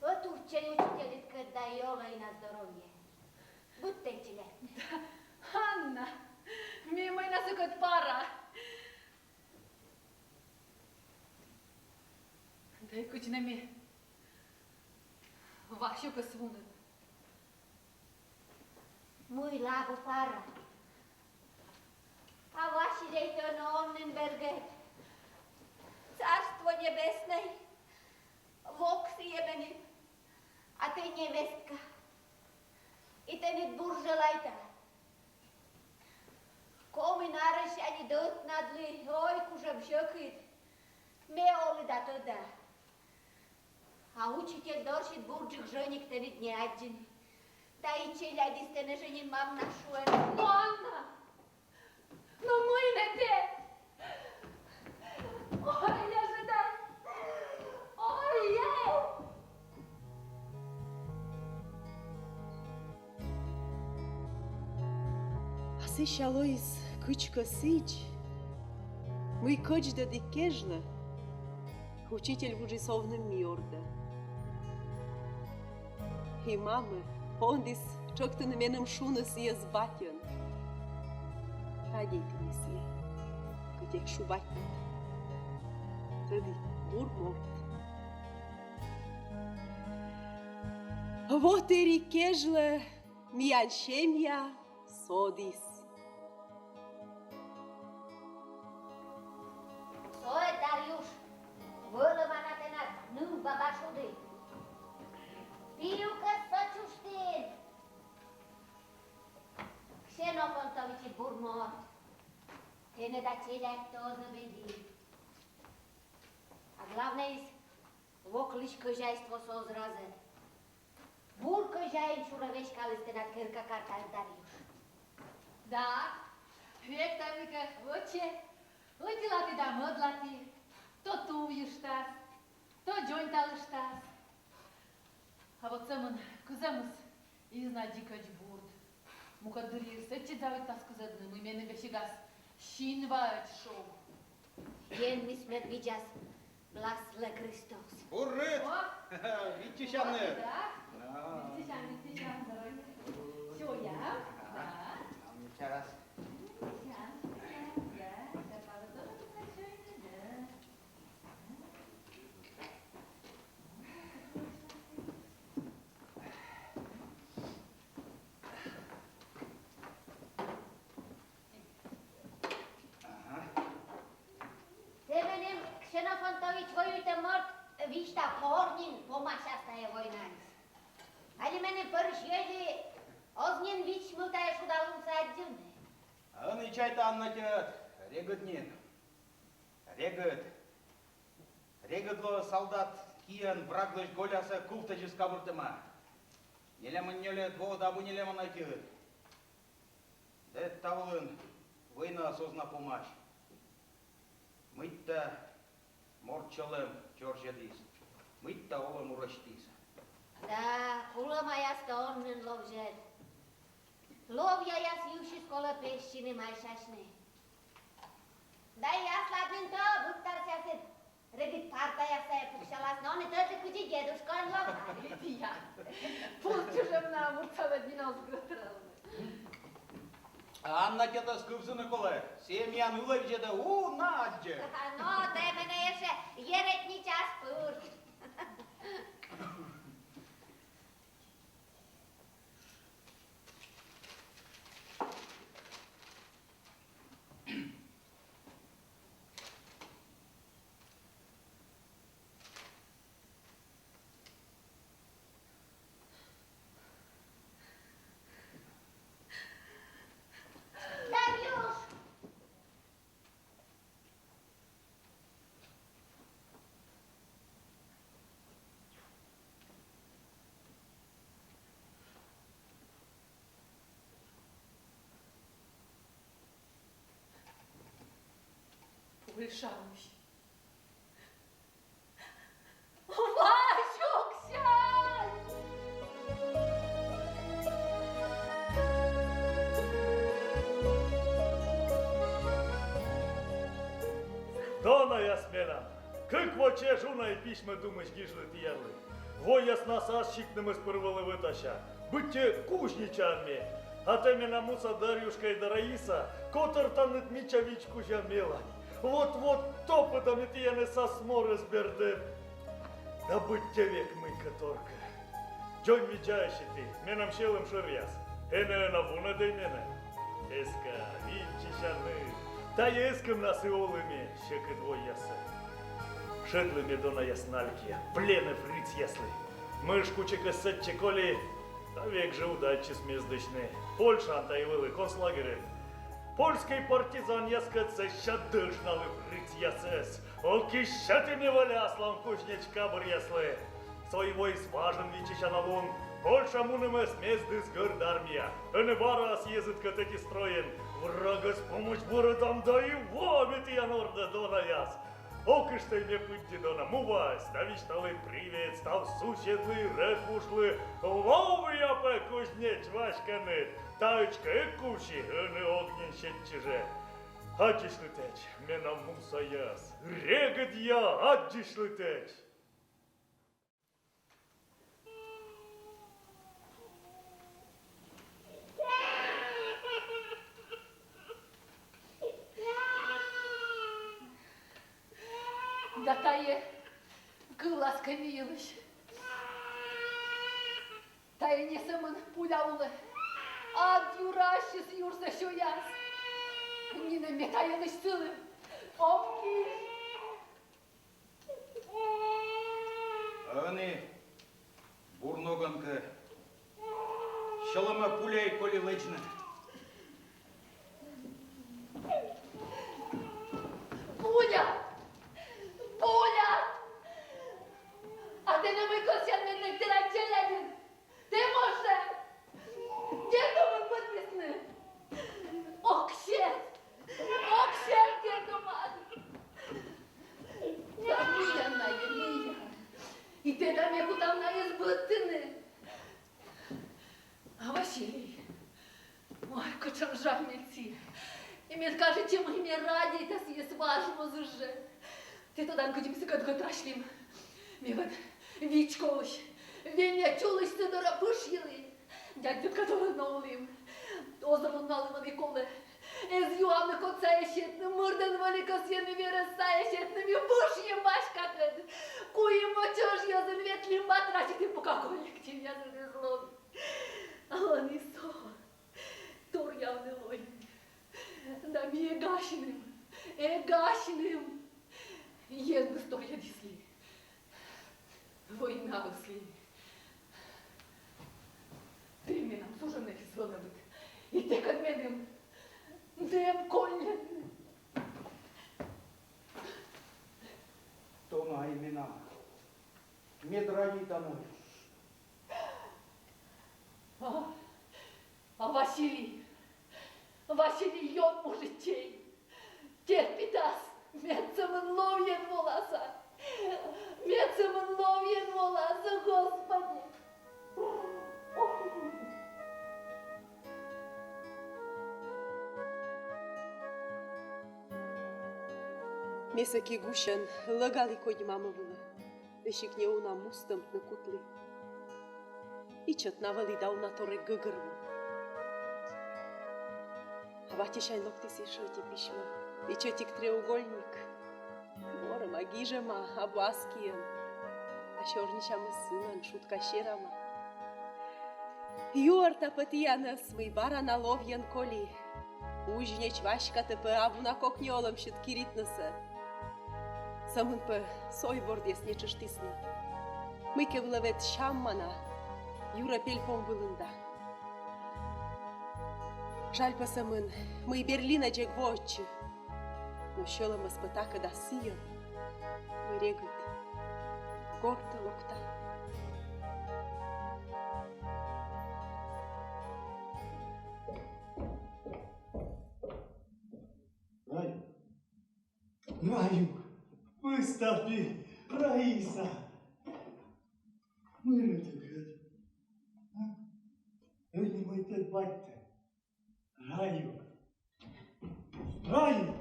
ӧтувтчӧй учительыдкӧд да и олӧй на здоровье. Быдтӧй челядь. Да, Анна, ме мый на сыкӧд пара. Да и кыдз нӧ ме Васюкӧс вунӧда. Мыйла абу пара? А Василей тӧ но он нин бергӧд. Царство небесное, вок сійӧ меным. А тэ невестка. И тэныд бур желайта. Комиын арӧссяньыд ӧтнадыдлы, ой, кужӧм сьӧкыд. Ме олі да тӧда. А учитель дорсьыд бурджык жӧник тэныд не аддзыны. Да и челядьыс тэнӧ жӧ нин мам на шуӧны. Но, Анна! Но мый нӧ тэ? Ой, я жӧ да! Ой, я! А сэсся лоис кыдзкӧ сідз, Мый кӧдздӧдіг кежлӧ учитель вуджис овны ми ордӧ. И мамӧ пондіс тшӧктыны меным шуны сійӧс батьӧн. Радейтӧ ме сійӧ, кӧть эг шу батьтӧ. Тӧді, бур морт. Вот ӧти кежлӧ миян семья содіс. Со ӧд, Дарюш, вӧлӧма на тэнад нывбаба шуді. Пиюкӧс со чужтін. Ксенон Фонтовичыд бур морт. Тэнӧ да челядьтӧ оз лӧбедны. А главнӧйыс, воклысь кӧзяйствоыс оз разӧд. Бур кӧзяин шурӧ веськаліс тэнад керка картаыд, Дарюш. Да, век тай мыйкӧ вӧчӧ, ӧтилаті да мӧдлаті, то тувйыштас, то дзоньталыштас. А вот сӧмын кызӧмыс изна дзикӧдз бурд. Мукӧд дырйи сэтчӧдз заводитас кызӧдны, мый меным весигас синваӧдз шог. Енмыс мед видзас, бласлы Христос. Бур рыт! О! Виччысянныд! Да? Да. Виччысян, виччысян, здоровье. Сёя. Да. Сейчас. Сейчас, сейчас, да. Сейчас, пожалуйста, да. Ага. Тэ меным, Ксенон Фонтович, воюйтӧм морт, висьтав, кор нин помасяс тайӧ войнаыс. Али меным пӧрысь йӧзи оз нин вичмыв тайӧ шуда лунсӧ аддзывны. Ӧні чайта, Аннатьӧ, регыд нин. Регыд. Регыд лоӧ солдат киӧн враглысь голясӧ кувтӧдзыс кабыртӧма. Нелямын нёльӧд воӧ да абу нелямын ӧтиӧд. Да та вылын войнаыс оз на помась. Мыйта морт чолӧм чорзьӧдіс, мыйта олӧм урӧстіс. Да, кулӧмаястӧ он нин ловзьӧд. Ловъяяс йывсьыс колӧ пессьыны майшасьны. Да и аслад нин то быдтасясыд регыд партаяс сайӧ пуксяласны, ӧні тӧдны, кыдзи дедушкаӧн ловны. Али тія. Пусть уже на мурталӧ нин оз гӧтыралны. Аннатьӧс кывзыны колӧ, семьяын ылӧдзӧдӧ уна аддзӧ. Но тэ менӧ ещӧ еретничаӧс пыр. Дарюш! Польшаысь. Васюксянь! Донаяс менам! Кык во чӧж уна и письмӧ думысь гижлі тіянлы. Вояснас ас сикнымӧс пыр вӧлі вӧтася. Быттьӧ кузнечаӧн ме. А тэ менам муса Дарюшка да Раиса котӧртанныд мича вичкузя мелань. Вот-вот топыда ме тіянӧс ас морӧс бердӧм. Да быттьӧ век мыйкӧ торкӧ. Дзоньвидзаӧсь ті, менам сьӧлӧм шӧръяс. Энӧ на вунӧдӧй менӧ. Эска, виччысянныд. Тайӧ эскӧм на сы олӧмӧ сьӧкыд войясӧ. Шедлі ме, донаяс, налькӧ пленӧ фрицъяслы. Мыж кучикӧс сэтчӧ коли, да век жӧ удайтчис мездысьны. Польшаын тайӧ вӧлі, концлагерьын. Польскӧй партизанъяскӧд сэсся дӧшналі фрицъясӧс. Ок и сеті ме вӧлі аслам кузнеч кабыръяслы. Со и воис важӧн виччысяналун. Польша мунӧмӧс мездіс Гӧрд Армия. Ӧні бара ас йӧзыд кӧ тӧді стройӧн, врагӧс помӧдз бӧрӧдам да и во ме тіян ордӧ, донаяс. Ок ыштӧй ме пыдди, дона, му ваыс, да висьталі привет став суседлы, Рекушлы, ловъя пӧ, кузнеч, васькӧныд. Таысь кӧ эг кувсьы, ӧні ог нин сетчы жӧ. Аддзысьлытӧдз, менам мусаяс, регыдъя, аддзысьлытӧдз. Да тае кылас кӧ ми йылысь. Тае не сӧмын пуля улӧ. Ад юрасьыс юрсӧ сёяс. Нинӧм ме та йылысь сылы ог киль. Ӧні бур ногӧн кӧ сьӧлӧмӧ пуляӧй коли лэдзны. Пуля! Пуля! А тэ нӧ мый кӧсъян менӧ тэнад челядьыд? Тэ можӧ детдомын пӧрмисны. Ог сет! Ог сет детдомад! Да миян найӧ, миян. И тэ да ме кутам найӧс быдтыны. А Василий? Ой, кутшӧм жаль мед сійӧ. И мед кажитчӧ, мый ме радейта сійӧс важ вузыс жӧ. Тэ тӧдан, кыдзи ми сыкӧд гӧтыраслім. Ме вед вичкоысь, веньӧ чулысь сы дорӧ пышйылі. Дядь тӧд кӧ, дорӧ новлім. Оз ӧвтыны, али ӧні колӧ. Эз юавны, код сайӧ сетны, мырдӧн вӧлі кӧсйӧны верӧс сайӧ сетны, ми пышйим Васькатӧд. Куим во чӧж йӧзын ветлім, батрачитім, пока коллективъясыд эз ло. А ӧні со торъявны лоин. Да ми эг асьным, эг асьным. Енмыс торйӧдіс ли. Войнаыс ли. Тэ менам суженӧй вӧлӧмыд. И тэкӧд меным нэм колльӧдны. Тон ай менам. Мед радейтан. А, а Василий, Василий ёнмужичӧй терпитас, мед сӧмын ловйӧн волас. Мед сӧмын ловйӧн волас, Господи. Ме сэки гусьӧн лӧгалі кодь мамӧ вылӧ. Весиг неуна мустӧмтны кутлі. Ичӧт на вӧлі да уна торйӧн гӧгӧрво. А батьӧсянь локтіс ещӧ ӧти письмӧ. Ичӧтик треугольник. Морӧма, гижӧма, абу ас киӧн. А сёрнисямыс сылӧн, шутка серама. Юӧрта пӧ тіянӧс, мый бара на ловйӧн коли. Узьнеч Васькатӧ пӧ абу на кокни олӧмсьыд киритнысӧ. Сӧмын пӧ сой бордъяс нетшыштісны. Мыйкӧ вылӧ вед сямма на, юрӧ пельпом вылын да. Жаль пӧ сӧмын, мый Берлинӧдз эг воӧдчы. Но сьӧлӧмыс пӧ такӧд да сійӧ, мый регыд гортӧ локта. Раю. Раю. Выступи, Раиса. Мый рытыгыд? А? Ӧні мый тӧд батьтӧ? Раю. Раю.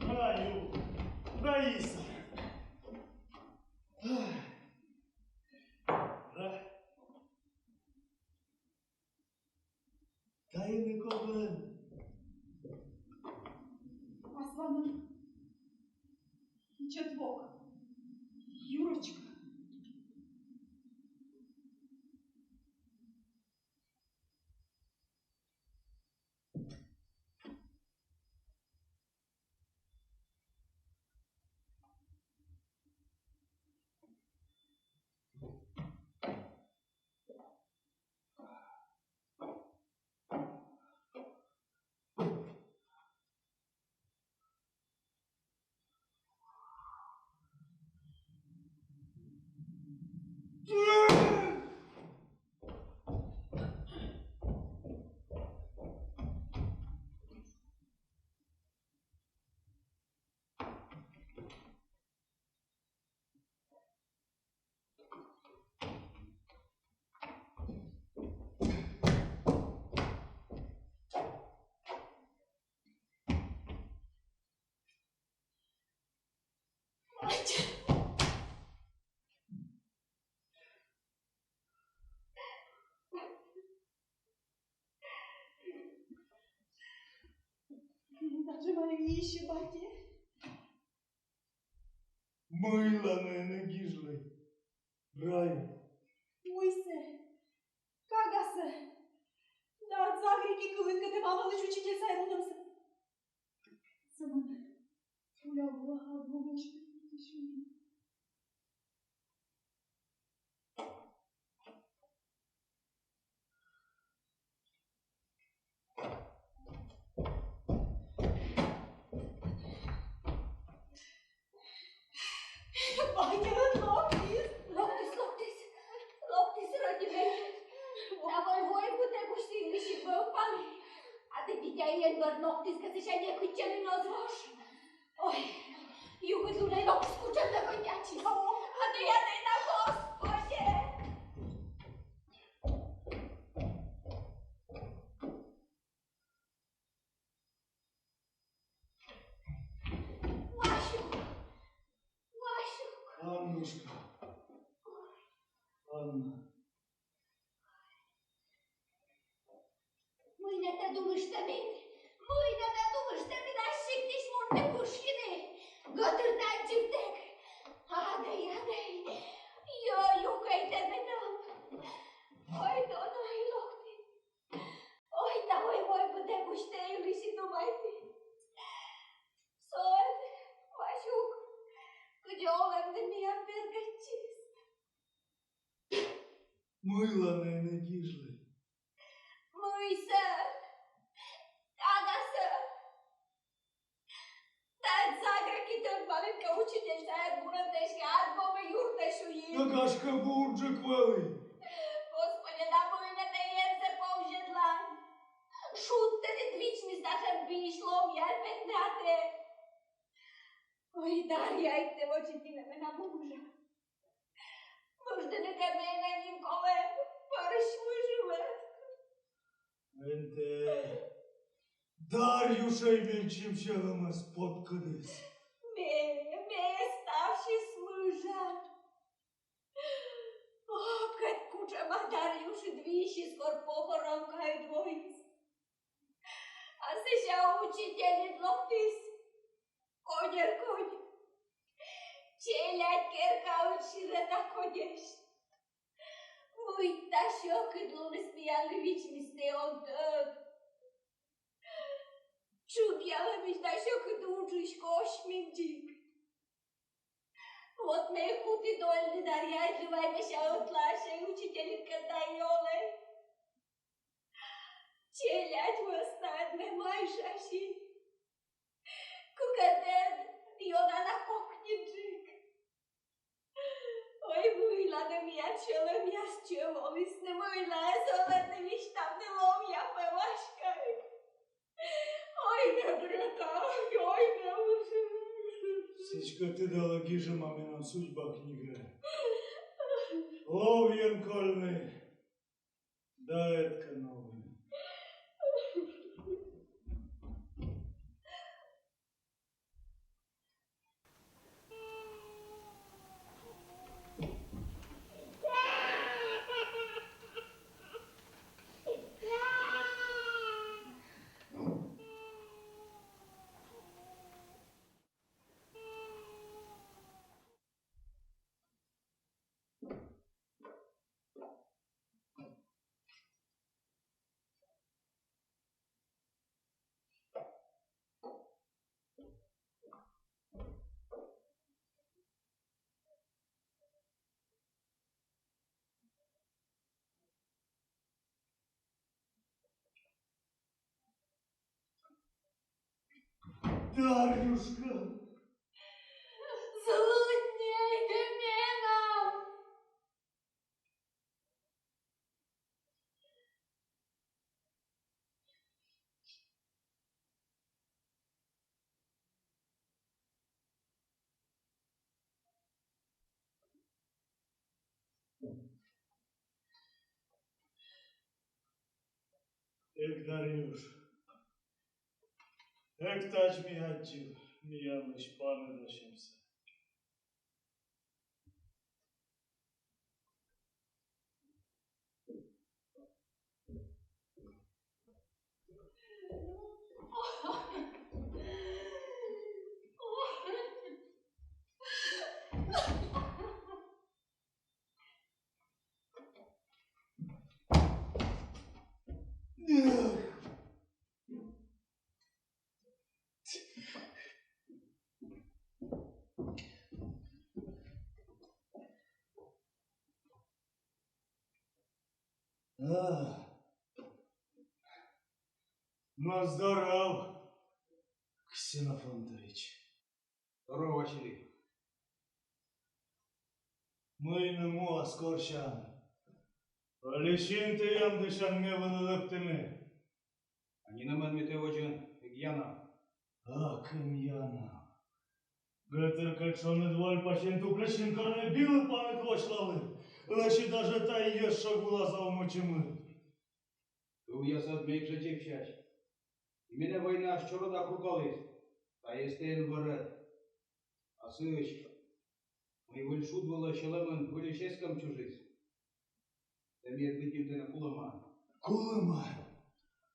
Раю. Раиса. Ра- Тайӧ кӧ вӧлі. Асланым ичӧт вок. Юрочка. Даже мый эськӧ, батьӧ. Мыйла нӧ энӧ гижлӧй, Рая? Мыйсӧ? Кагасӧ. Да ӧд Загрикӧд кылін, кӧть ме вӧлі учитель сайӧ мунӧмсӧ. Сӧмын пуля вылӧ абу вӧчны. Батьӧ локтіс. Локтіс, локтіс. Локтіс, роднӧй. Да вай войбыд кузь ті весиг вӧвпалі. А тэ дитя эн бӧр ноктыскӧд, сэсся некытчӧ нин оз вош. Ой, югыд лунӧй локтіс, кутшӧм да кӧть ачыс. А тэ, а тэ, да, Господи! Васюк! Васюк! Аннушка! Анна! Мый нӧ тэ думыштӧмин, мый нӧ тэ думыштӧмин ас сиктысь мунны, пышйыны, гӧтыртӧ аддзывтӧг? Адӧй, адӧй, йӧй, юкӧй тэ менам. Ой, дона, ой, локтін. Ой, да ой, войбыд кузь тэ йылысь и думайтін. Со ӧд, Васюк, кыдз олӧмныд миян бергӧдчис. Мыйла нӧ энӧ гижлӧй? Мыйсӧ? Кагасӧ. Да ӧд Загрикӧд, Малинка учитель сайӧ мунӧмтӧ эськӧ адмовны юртӧ шуис. Да гашкӧ, бурджык вӧлі. Господи, да мый нӧ тэ энсӧ повзьӧдлан? Шудтӧ ті вичмис да шӧр быдӧн ломъяӧн петны, а тэ. Ой, Дарья, эг тэ вочакинӧ менам мужа. Мыждыны тэ менӧ нин колӧ, пӧрысь мыж вылӧ. Эн тэ Дарьюшӧй менсьым сьӧлӧмӧс поткӧдыс. Ме, ме ставсьыс мыжа. О, кӧть кутшӧма Дарьюшыд висис, кор похоронкаыд воис. А сэсся учительыд локтіс. Коньӧр конь. Челядь керкаыд сирӧта кодьӧсь. Мыйта сьӧкыд луныс миянлы вичмис тэ он тӧд. Тшыгъялӧмысь да сьӧкыд уджысь косьмим дзик. Вот ме куті дольны Дарьяыдлы, вай ме сэсся ӧтлаасьӧй учительыдкӧд да и олӧй. Челядь вӧсна ӧд ме майшаси. Кыкӧд ӧд ёна на кокниджык. Ой, мыйла нӧ миян сьӧлӧмъяс чӧв олісны, мыйла эз олӧны висьтавны ломъя пӧ Васькаыд. Ой, ме, Грета, ой, ме. Сідзкӧ, тыдалӧ, гижӧма менам судьба книгаяс. Ловйӧн кольны да эткӧ новлыны. Дарьюшка! Злыдньӧй тэ менам! Эг, Дарьюш, эг тадз ми аддзыв миянлысь паныдасьӧмсӧ. Но здоров, Ксенофонтович. Здоров, Василий. Мый нӧ муас корсян? Али синтӧ яндысян ме вылӧ лэптыны? А нинӧмӧн ме тэ водзын эг яна. Ак, эн яна. Гӧтыркӧд шоныд вольпасьын туплесин, кор ме билыпаныд восьлалі. Лӧсьыд даже тайӧ ещӧ вылас овмӧдчӧмыд. Тӧвъясад ме эг жӧ дзебсясь. И менӧ войнаыс чорыда крукаліс. Тайӧс тэ эн вӧрӧд. А сыысь, мый выль шуд вылӧ сьӧлӧмын выльысь эскӧм чужис, да ме ӧд лыддьыны тэнӧ кулӧма. Кулӧма?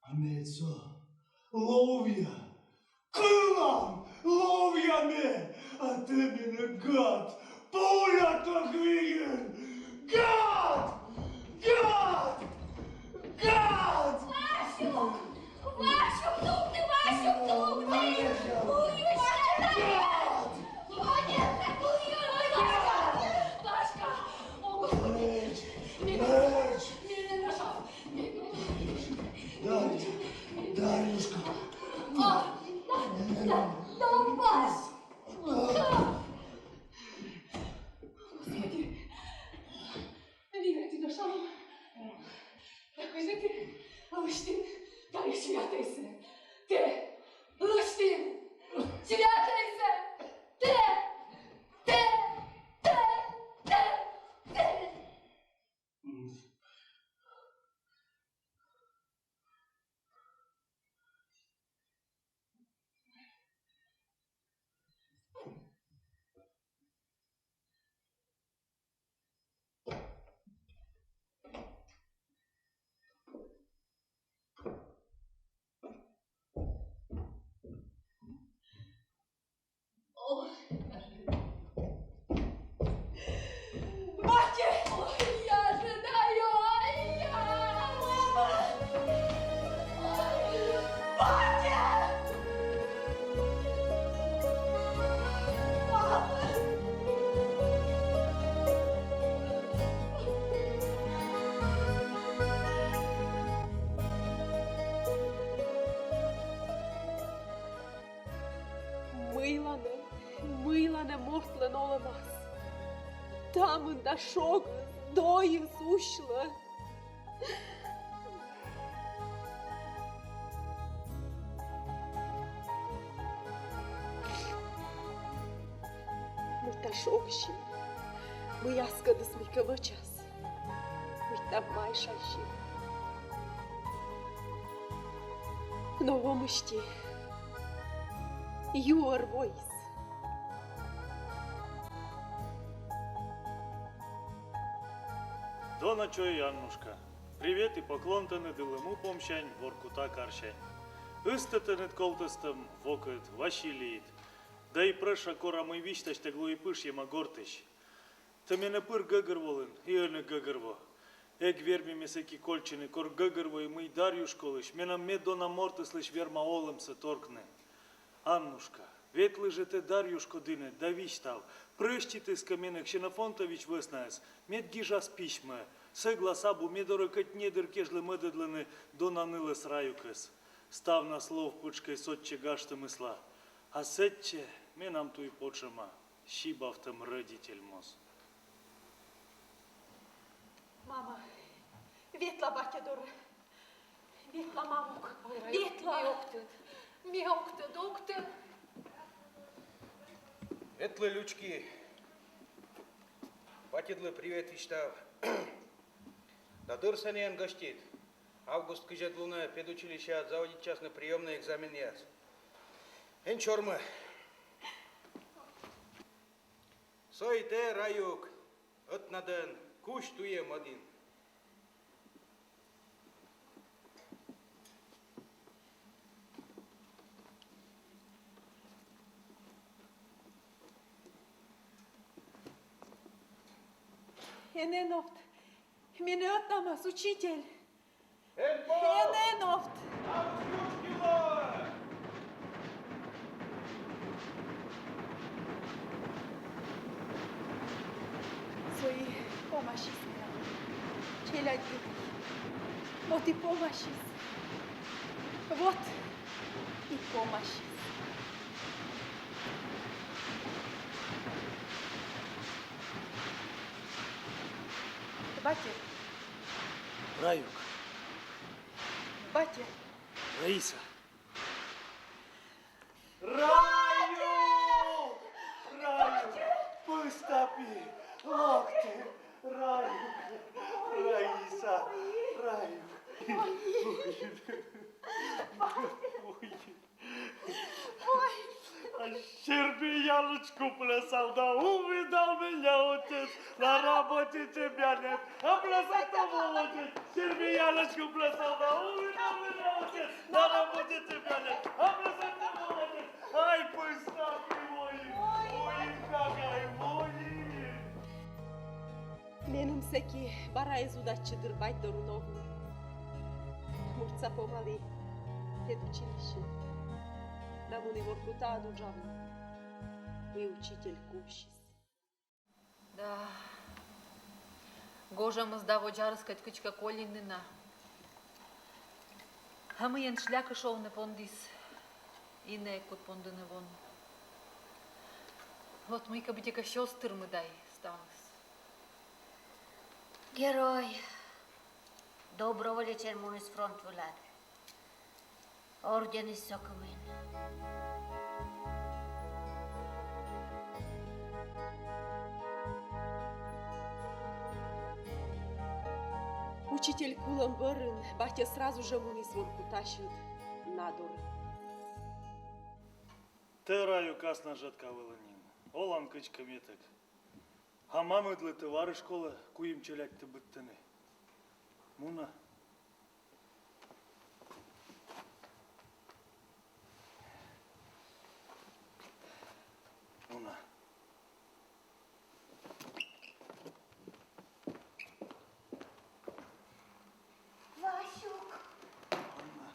А ме ӧд со. Ловъя. Кылам! Ловъя ме! А тэ менӧ, гад, пуля тӧг выйын! Гад! Гад! Гад! Васюк! Васюк, дугды, Васюк, дугды! Ой, Васька! Ой, нет, ой, ой, Васька! Васька! О, Господи! Милый! Милый! Дарья, Дарьюшка. А, да, да, да, Вась! Да. Господи! Вина тыдалам. Да кыдзи тэ лысьтін тайӧ святӧйсӧ? Тэ лысьтін святӧйсӧ! Тэ! Тэ! Тэ! Тэ! Тэ! Ой, батьӧ! Ой, я же даю, ой, я! Мама! Ой, батьӧ! Мама! Мыйла нӧ, мыйла нӧ мортлӧн олӧмас та мында шогыс, дойыс усьлӧ? Мыйта шогысь, мый аскӧдыс мыйкӧ вӧчас. Мыйта майшась. Но во мысти юӧр воис. Дона чой, Аннушка. Привет и поклон тэныд Ылі му помсянь, Воркута карсянь. Ыстӧ тэныд колтӧстӧм вокыд, Василийыд. Да и прӧща кора, мый висьтасьтӧг лои Пышйӧма гортысь. Тэ менӧ пыр гӧгӧрволін и ӧні гӧгӧрво. Эг верми ме сэки кольччыны, кор гӧгӧрвои, мый Дарьюшколысь, менам, ме дона мортыслысь верма олӧмсӧ торкны. Аннушка, ветлы жӧ тэ Дарьюшко дінӧ да висьтав, прӧститіс кӧ менӧ Ксенофонтович вӧснаыс, мед гижас письмӧ, сӧглас абу, ме дорӧ кӧть недыр кежлӧ мӧдӧдлыны дона нылӧс Раюкӧс. Ставнас лов пытшкӧй сотчӧ гажтӧмысла. А сэтчӧ менам туй потшӧма сибавтӧм рӧдитель моз. Мама, ветла батьӧ дорӧ. Ветла, мамук, ветла. Ме ог тӧд. Ме ог тӧд, ог тӧд. Ветлы, лючки. Батьыдлы привет висьтав. Да дыр сэні эн гӧстит. Август кызьӧд лунӧ педучилищеад заводитчасны приёмнӧй экзаменъяс. Эн сёрмы. Со и тэ, Раюк, ӧтнадӧн кузь туйӧ мӧдін. Эн эновт. Менӧ ӧтнамас, учитель. Эн эновт. Со и помасис менам, челядьыдлы. Вот и помасис. Вот и помощь. Батя. Раюк. Батя. Раиса. Раюк! Раюк! Пыстапи! Локты! Раюк! Раиса! Раюк! Ой. А сербияночку плясал, да увидал меня отец. На работе тебя нет, а плясать-то молодец. Сербияночку плясал, да увидал меня отец. На работе тебя нет, а плясать-то молодец. Ай, пыстапи мой, ой, какай мой. Меным сэки бара эз удайтчы дыр бать дорын овны. Муртса помалі педучилище. Да муні Воркутаӧ уджавны. И учитель кувсис. Да. Гожӧмыс да водз арыс кӧть кыдзкӧ колины на. А мыйӧн шлякы шовны пондіс, и некод пондыны вон. Вот мыйкӧ быттьӧкӧ сёстырмы дай ставыс. Герой. Доброволецӧн муніс фронт вылад. Орденыс со кымын. Учитель кулӧм бӧрын батьӧ сразу жӧ муніс Воркутасьыд на дорӧ. Тэ, Раюк, аснажӧтка вӧлі нин. Олан кыдзкӧ метӧг. А мамыдлы тэ варышколӧ куим челядьтӧ быдтыны. Муна. Муна. Васюк. Муна.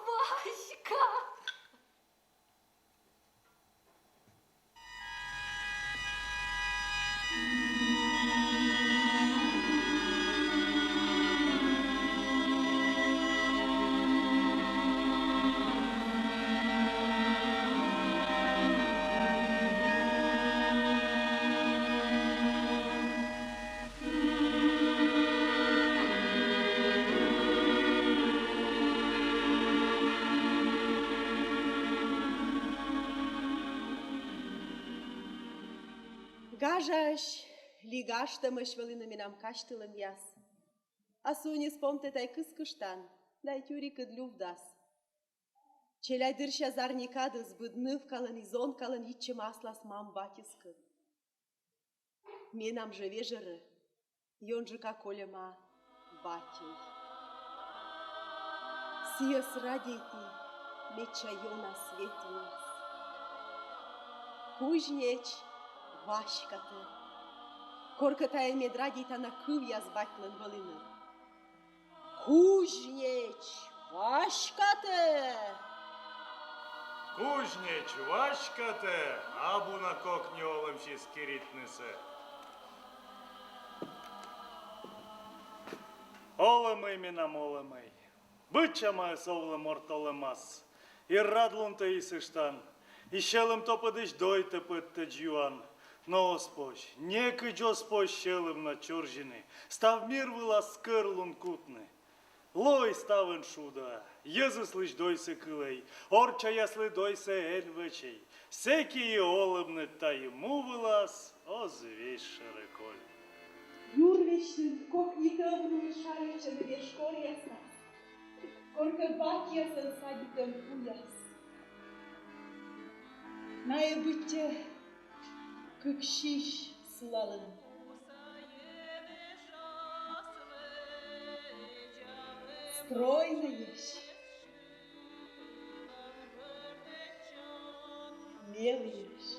Васька! Гажаӧсь ли гажтӧмӧсь вӧліны менам казьтылӧмъяс. А сунис, помтӧ, тай кыскыштан, дай тюрикыд лювдас. Челядьдырся зарни кадыс быд нывкалӧн и зонкалӧн йитчӧма аслас мам-батьыскӧд. Менам жӧ вежӧрӧ ёнджыка кольӧма батьӧй. Сійӧс радейті медся ёна свет вылас. Кузнеч Васькатӧ. Коркӧ тайӧн мед радейтана кывъяс батьлӧн вӧліны. Кузнеч Васькатӧ! Кузнеч Васькатӧ абу на кокни олӧмсьыс киритнысӧ. Олӧмӧй менам, олӧмӧй. Быдсямаыс овлӧ морт олӧмас. И радлунтӧ исыштан, и сьӧлӧм топӧдысь дойтӧ пӧттӧдз юан. Но оз позь, некыдз оз позь сьӧлӧмнад чорзьыны, став мир вылас скӧрлун кутны. Лои ставӧн шуда, йӧзыслысь дойсӧ кылӧй, орччаяслы дойсӧ эн вӧчӧй. Сэки и олӧмныд тайӧ му вылас оз весьшӧрӧ коль. Юр весьтын кокни тӧврунь шарӧ чӧд веж коръяснас, коркӧ бакъясӧн садитӧм пуяс. Найӧ быттьӧ кык сись сулалӧны. Стройнӧйӧсь, меліӧсь.